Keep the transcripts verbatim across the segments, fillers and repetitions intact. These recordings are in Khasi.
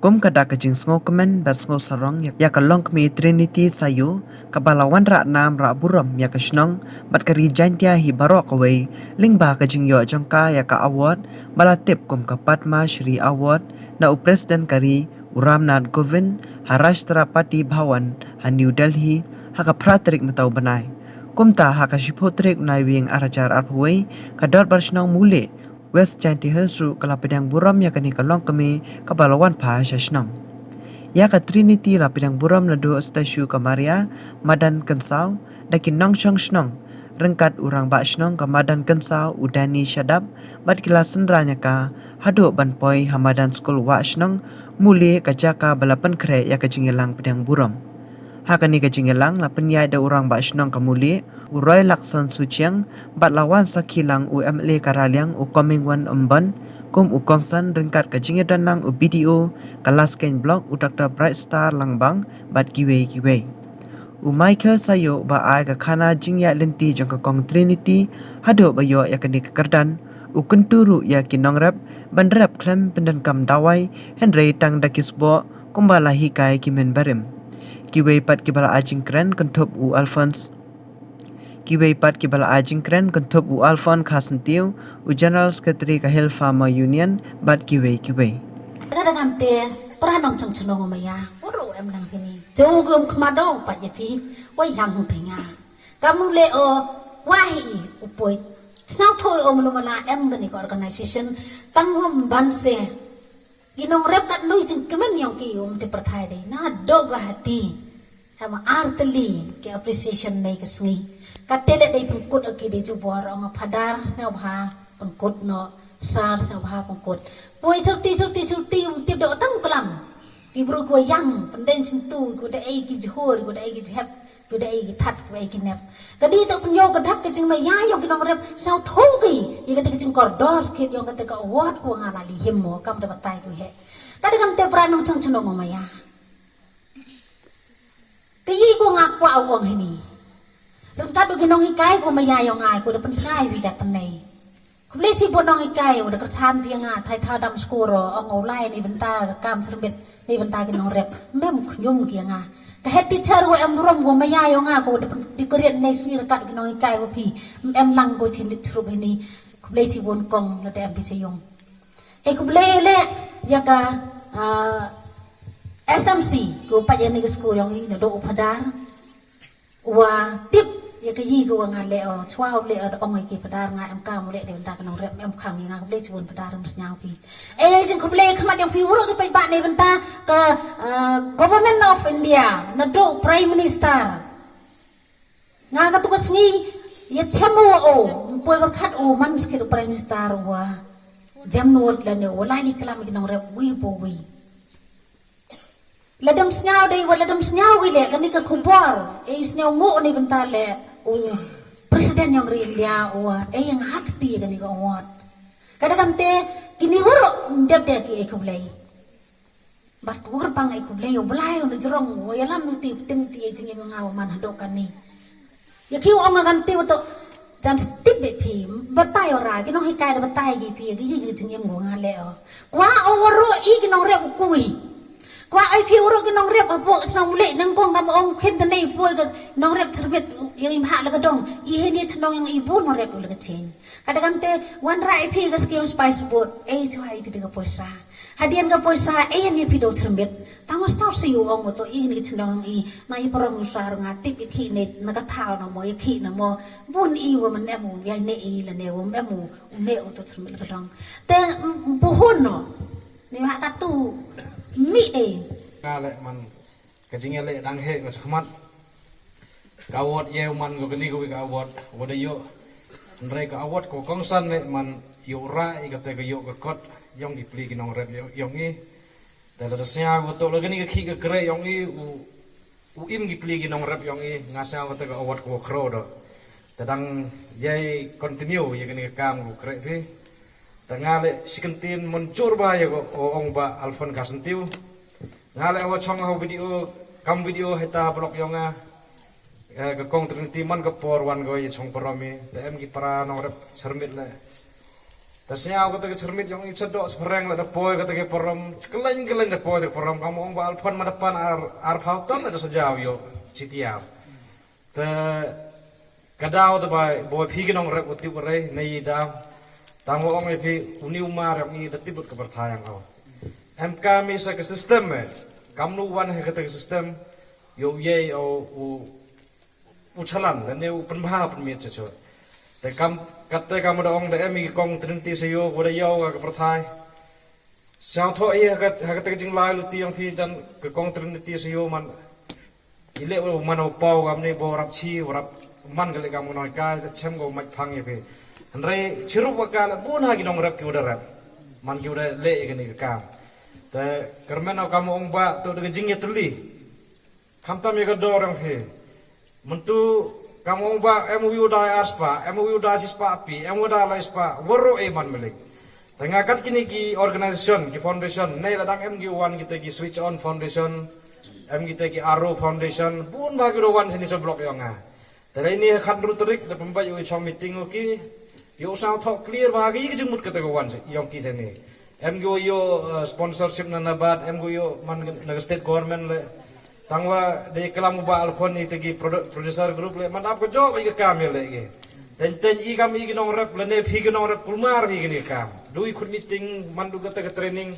Kum ka dak ka jingsngewkmen bad sngewsarong ïa, ïa ka longkmie Trinity Sayo, kaba la wanrah nam rah burom ïa ka shnong bad ka ri Jaintia hi baroh kawei, lyngba ka jingïoh jong ka ïa ka award ba la tip kum ka Padma Shri Award na u President ka ri, u Ramnath Kovind, ha Rashtrapati Bhavan ha New Delhi, ha ka phra tarik mynta u bnai. Kumta ha ka shiphew tarik u Naiwieng ar hajar arphew wei, ka Dorbar Shnong Mulieh, West Jaintia Hills ruh ka la pdiang burom ïa kane ka longkmie kaba la wan phai sha shnong. Ïa ka Trinity la pdiang burom naduh statue ka Maria Madan Kynsaw da ki nongshong shnong, ryngkat u rangbah shnong ka Madan Kynsaw u Danny Shadap, bad ki la synran ïa ka haduh ban poi ha madan skul wah shnong Mulieh, ka jaka ba la pynkhreh ïa ka jingïalang pdiang burom. Ha kane ka jingïalang la pynïaid da u rangbah shnong ka Mulieh, u Roy Lakson Suchiang, bad la wan sakhi lang u M L A ka Raliang, u Comingone Ymbon, kum u kongsan, ryngkat ka jingïadon lang u B D O ka Laskeiñ Block, u Doctor Bright Star Langbang, bad kiwei kiwei. U Michael Sayo ba ai ka khana jingïaid lynti jong ka kong Trinity haduh ba ïoh ïa kane ka kyrdan, u kyntu ruh ïa ki nongrep ban rep khlem pyndonkam dawai, hynrei tang da ki sboh kumba la hikai ki hynmen barim. Kiwei pat kiba la ai jingkren kynthup u Alphonse, kiwei pat kiba la ai jingkren kynthup u Alphonse Kharsyntiew, u General Secretary ka Hill Farmer Union, bad kiwei kiwei. Ka dang te para nongshong shnong maya, waroh em nang pini. Jong gum khmado pat ïa phi, wai hang phi nga. Ka Mulieh o, wai hi u poi. Shnong thoi o mulu mala em kane ka organization, tang wam ban se. Ki nongrep kat nui jingkmen ïong ki um te pyrthai dei. Naduh Guwahati. Em ar tylli ki appreciation nei ka sngi. Kate leh dei pynkut o ki dei jubor, ong Phadar sngewbha pynkut noh, Sar sngewbha pynkut. Poi chulti chulti chulti um tip doh tang klam. Ki briew kiwa ïang, pynden chyntu, kiwa da ei ki jhur, kiwa da ei ki jhep, kiwa da ei ki that, kiwa ei ki nep. Ka dei to pynïoh ka dak ka jingmaya ïong ki nongrep, sngewthuh ki ïa kata ka jingkordor khit ïong kata ka award kawa nga la lehim mo, kam da batai ko heh. Ka dei kam te para nongshong shnong maya. Ka ïa ko nga kwah u ong hini. Ryngkat u ki nonghikai ko maya ïong nga, ko da pynsngew wi ka tnei. Khublei shibun nonghikai, u da kyrchan phi ïa nga, thai thaw dam skur o, ong u lai ni bynta ka kam syrmit, ni bynta ki nongrep. Mem khñium ki ïa nga. Ka head teacher u em burom ko maya ïong nga, ko da pyn-, decorate nei sngi ryngkat ki nonghikai ko phi. Em lang ko chin dit chrup hini. Khublei shibun kong, lada em phi sa ïong. E khublei leh ïa ka, ah, S M C, ko pat ïa ni ka skur ïong i, naduh u Phadar. Wa tip ïa ka ïi ka wa nga leh o, chwa u leh o, da ong ïa ki Phadar nga em kam u leh dei bynta ka nongrep, em khang ïa nga, khublei shibun Phadar, em sngew phi. E jingkhublei khmat ïong phi waroh ki paidbah nei bynta ka, ah, Government of India, naduh Prime Minister. Nga katu ka sngi ïa chem u wa o, ym poi pyrkhat u man skit u Prime Minister u wa jem nut lane u wa lai li klam ki nongrep wi po wi. Lada ym sngew dei wa lada ym sngew wi leh kani ka khubor, e sngew ngu ni bynta leh u President ïong ri India u wa e ïa nga kti kani ka award. Ka dei kam te kini waroh ym dep de ki e khublei. Bad ka ur bang ai khublei u Blei u na jrong u ïalam u ti tim ti ai jingim nga u man haduh kani. Ïa ki u ong ngan ti u to jan stip be phi batai ora ki nonghikai da batai ki phi ki ïa ki jingim u nga leh o. Kwah o waroh i ki nongrep u kui. Kwah ai phi waroh ki nongrep hapoh shnong Mulieh nangkong kam ong khin tane poi ka nongrep cherbit ïa i mha la ka dong. I hini chnong ïong i bu nongrep u la ka ching. Ka dei kam te wanrah i phi ka skim Spice Boat ei chwa i phi da ka poisa. Hadien ka poisa e ïa ni phi do thermit. Tang wa star si u ong to i ni chnong i na i parong u sar nga tip i khi ne na ka thaw na mo i khi na mo. Bun i wa man em u ïa ne i la ne wa em u ne u to thermit la ka dong. Te bu hun no. Ni ma ka tu mi de. Ka le man. Ka jingïaleh dang heh ka shakhmat. Ka award ïa u man ko kani ko ka award wa da ïoh. Hynrei ka award ko kongsan ne man ïoh ra i kata ka ïoh ka kot ïong ki pli ki nongrep ïong i. Te lada sngew ko to la kani ka khih ka kreh ïong i u, u im ki pli ki nongrep ïong i nga sngew kata ka award ko khraw do. Te dang ïai continue ïa kani ka kam ko kreh phi. Te nga le shi kyntien mynjur ba ïa ko ong ba Alphonse Kharsyntiew. Nga le wa chong ha video, kam video heta blog ïong nga. Eh, ka kong Trinity man ka por wan ko ïa chong parom i. Te em ki para nongrep syrmit le. Ta sñiaw kata ka chyrmit yong i chadok chyreng la da poi kata ka parom, kylleiñ kylleiñ da poi kata ka parom, kam ong ba alphon ma da pan ar, ar phaw ton da sajaw yo chitiaw. Ta ka daw ta ba, boi phi ki nongrep u tip re, ne i daw. Tang wa ong i phi, uni u mar yong i da tip ka pyrthai yong o. Em kam i sa ka system e, kam nu wan he kata ka system, yo ye o u u chalan, lane u pynbha pynmiet cha chot. Te kam, katte kam da ong da em i kong Trinity sa yo, wa da yo ka pyrthai. Sñiaw thoh i ha ka, ha kata ka jinglai luti yong phi jan ka kong Trinity sa yo man. I le u man u pau kam ne bo rap chi, u rap man ka le kam u noi kai, te chem ko mach phang i phi. Hynrei chirup wa ka le bun ha ki nongrep ki u da rep. Man ki u da le i kani ka kam. Te kyrmen u kam ong ba, to da ka jingïatylli. Khamtam ïa ka dor yong phi. Myntu kam ong ba em u yu dai ar spah, em u yu dai chi spah pi, em u dai lai spah, waroh e man malik. Te nga kat kini ki organization, ki foundation, ne la dang em ki wan kita ki Switch On Foundation, em kita ki Arrow Foundation, bun ba ki do wan sini sa block yong nga. Te la ini khat ru tarik da pembai u chong meeting u ki, yu sñiaw thoh clear ba ki ki jingmut kata ka wan yong ki sini. Em gu yo, eh, sponsorship na NABARD, em gu yo man na state government le. Tangwa de kalam u ba alphon i te ki produ-, producer group le, man ap ko jo i ka kam le ki. Ten ten i kam i ki nongrep le ne phi ki nongrep kulmar phi ki ni kam. Du i khut meeting, man du kata ka training.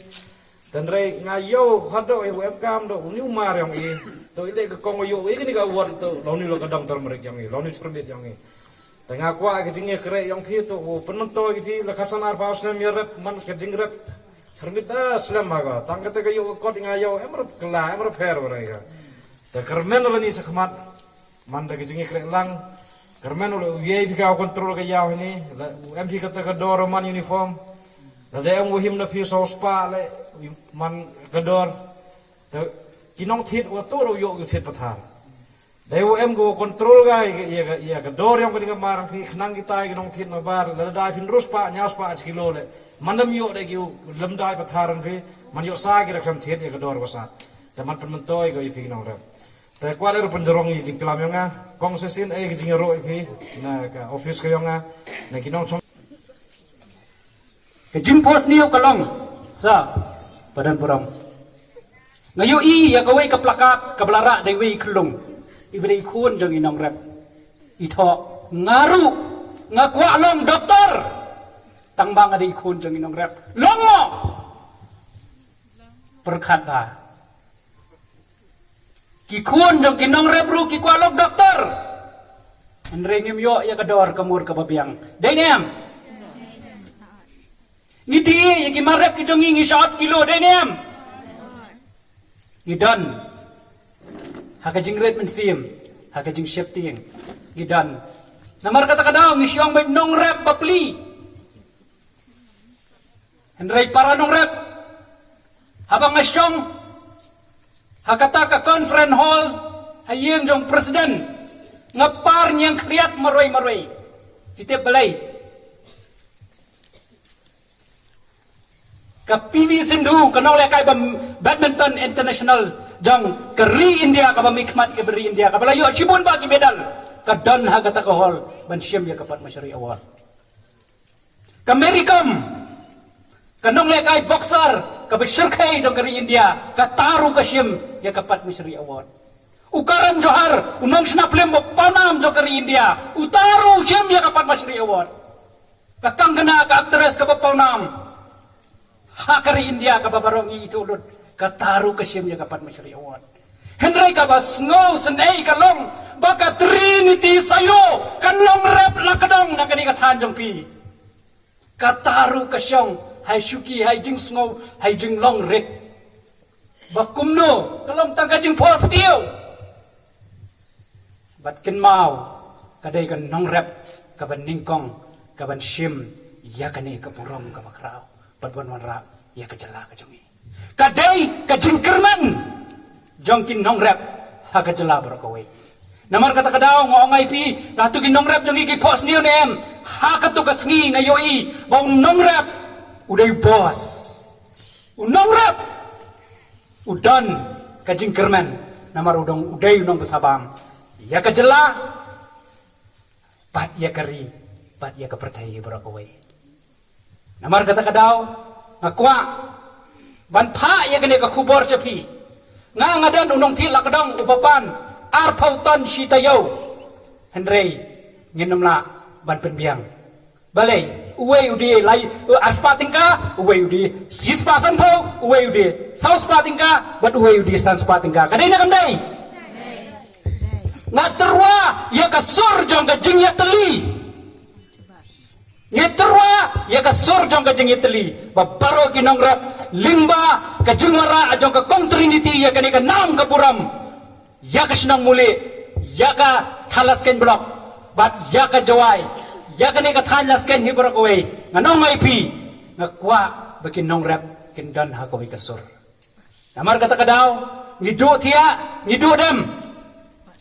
Ten rei nga yo hado i em kam do, uni u mar yong i. To i le ka kong yo i ki ni ka award to, lo ni lo ka dong termerik yong i, lo ni chyrmit yong i. Te nga kwah ka jingïakhreh yong phi to, u pynmyntoi ki phi, la khatsan arphew snem ïa rep, man ka jingrep. Chyrmit da slem ha ka. Tang kata ka ïoh ka kot nga ïoh, em rep kylla, em rep pher wa ka. Te kyrmen la ni sa khmat, man da ka jingïakhreh lang. Kyrmen u le u ye phi ka control ka ïaw hini, la u em phi kata ka dor man uniform. La de em u him na phi saw spah le, man ka dor. Te ki nongthied wa to ro ïoh ki thied pathar. Dei u em ko control ga ïa ka, ïa ka, ïa ka dor yong ka ding ka mar phi khnang kita ki nongthied nabar, lada dai phin rus pa, ñiaw spah chi kilo le. Man ym ïoh de ki u lem dai pathar phi, man ïoh sa ki ra khlem thied ïa ka dor wa sat. Te man pynmyntoi ko ïa phi ki nongrep. Te kwah de ruh pynjrong ïa jingklam yong nga, kong sa sien ei ka jingïaroh ïa phi, na ka office ka yong nga, na ki nongchong. Ka jingpos niu ka long sa padan burom. Nga ïohi ïa kawei ka plakat kaba la rah da iwei i khyllung, iba dei i khun jong i nongrep. I thoh, nga ruh nga kwah long doktor. Tang ba nga dei i khun jong i nongrep. Long mo? Pyrkhat ba ki khun jong ki nongrep ruh ki kwah long doktor. Hynrei ngim ïoh ïa ka dor ka mur kaba biang. Dei ne em? Ngi die ïa ki mar rep ki jong ngi, ngi shah ot kilo, dei ne em? Ngi don ha ka jingrit mynsiem, ha ka jingsheptieng. Ngi don. Namar kata ka daw ngi shong bad nongrep bapli. Hynrei para nongrep, haba nga shong ha kata ka conference hall, ha ïing jong president, nga par ñiang khriat marwei marwei. Phi tip balei? Ka P V Sindhu, ka nonglehkai ba badminton international jong ka ri India, kaba mihkhmat ka ri India, kaba la ïoh shibun ba ki medal, ka don ha kata ka hall ban shim ïa ka Padma Shri Award. Ka Mary Kom, ka nonglehkai boxer kaba shyrkhei jong ka ri India, kata ruh ka shim ïa ka Padma Shri Award. U Karan Johar, u nongshna phlim ba pawnam jong ka ri India, uta ruh u shim ïa ka Padma Shri Award. Ka Kangana, ka actress kaba pawnam ha ka ri India, kaba baroh ngi ithuh lut, kata ruh ka shim ïa ka Padma Shri Award. Hynrei kaba sngewsynei ka long ba ka Trinity Sayo, ka nongrep la ka dong na kane ka thaiñ jong phi, kata ruh ka shong ha i shuki, ha i jingsngew, ha i jinglong rit. Ba kumno, ka long tang ka jingpos diu. Bad kynmaw, ka dei ka nongrep kaba nyngkong kaban shim ïa kane ka burom kaba khraw bad ban wanrah ïa ka jylla ka jong ngi. Ka dei ka jingkyrmen jong ki nongrep ha ka jylla baroh kawei. Namar kata ka daw nga ong ïa phi, nato ki nongrep jong ngi ki pos niu ne em? Ha kato ka sngi nga ïohi ba u nongrep u dei u boss. U nongrep u don ka jingkyrmen, namar u dei u nongpynsabam ïa ka jylla bad ïa ka ri bad ïa ka pyrthei baroh kawei. Namar kata ka daw nga kwah ban phah ïa kane ka khubor sha phi. Nga nga don u nongthied la ka dong uba pan arphew ton shi taïew. Hynrei ngin ym lah ban pynbiang. Balei, uwei u die lai, u arspah tyngka, uwei u die shispah sanphew, uwei u die sawspah tyngka, bad uwei u die sanspah tyngka. Ka dei ne kam dei? Nga tyrwa ïa ka sur jong ka jingïatylli. Ngi tyrwa ïa ka sur jong ka jingïatylli ba baroh ki nongrep lyngba ka jingwanrah jong ka Kong Trinity ïa kane ka nam ka burom, ïa ka shnong Muli, ïa ka Thadlaskein Block, bad ïa ka Jowai, ïa kane ka thaiñ Laskein hi baroh kawei. Nga ong ïa phi, nga kwah ba ki nongrep kin don ha kawei ka sur. Namar kata ka daw ngi duh thiah, ngi duh dem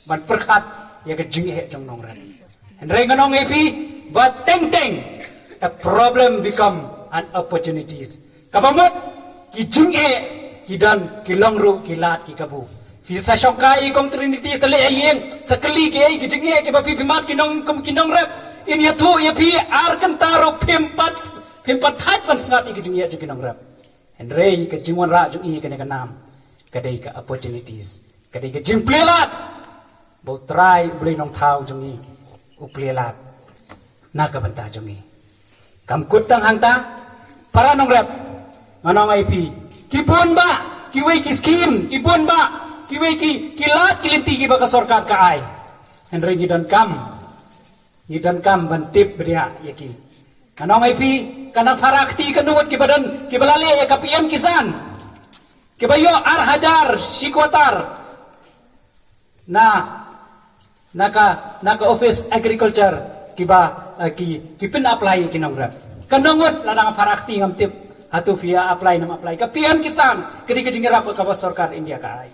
ban pyrkhat ïa ka jingeh jong nongrep. Hynrei nga ong ïa phi, ba teng teng a problem become an opportunities. Kaba mut ki jingeh ki don, ki long ruh ki lad ki kabu. Phi sa shongkai ïa Kong Trinity, sa leh ïing, sa kylli ki ei ki jingeh kiba phi phi mad ki nong, kum ki nongrep. In ïathuh ïa phi ar kynta ruh phim pat, phim pat thait ban sngap ïa ki jingeh jong ki nongrep. Hynrei ka jingwanrah jong i kane ka nam ka dei ka opportunities, ka dei ka jingplie lad ba U Trai U Blei Nongthaw jong i u plie lad na ka bynta jong i. Kam kut tang hangta, para nongrep, nga ong ïa phi, ki bun bah kiwei ki skim, ki bun bah kiwei ki, ki lad ki lynti kiba ka sorkar ka ai. Hynrei ngi donkam, ngi donkam ban tip bniah ïa ki. Nga ong ïa phi, ka nang phara kti ka ngut kiba don, kiba la leh ïa ka P M Kisan, kiba ïoh ar hajar shi kwatar na, na ka, na ka office agriculture, kiba, eh, ki, ki pyn-apply ïa ki nongrep. Ka ngut la nang phara kti, ngam tip hato phi ïa apply ne ym apply. Ka P M Kisan ka dei ka jingïarap kaba sorkar India ka ai.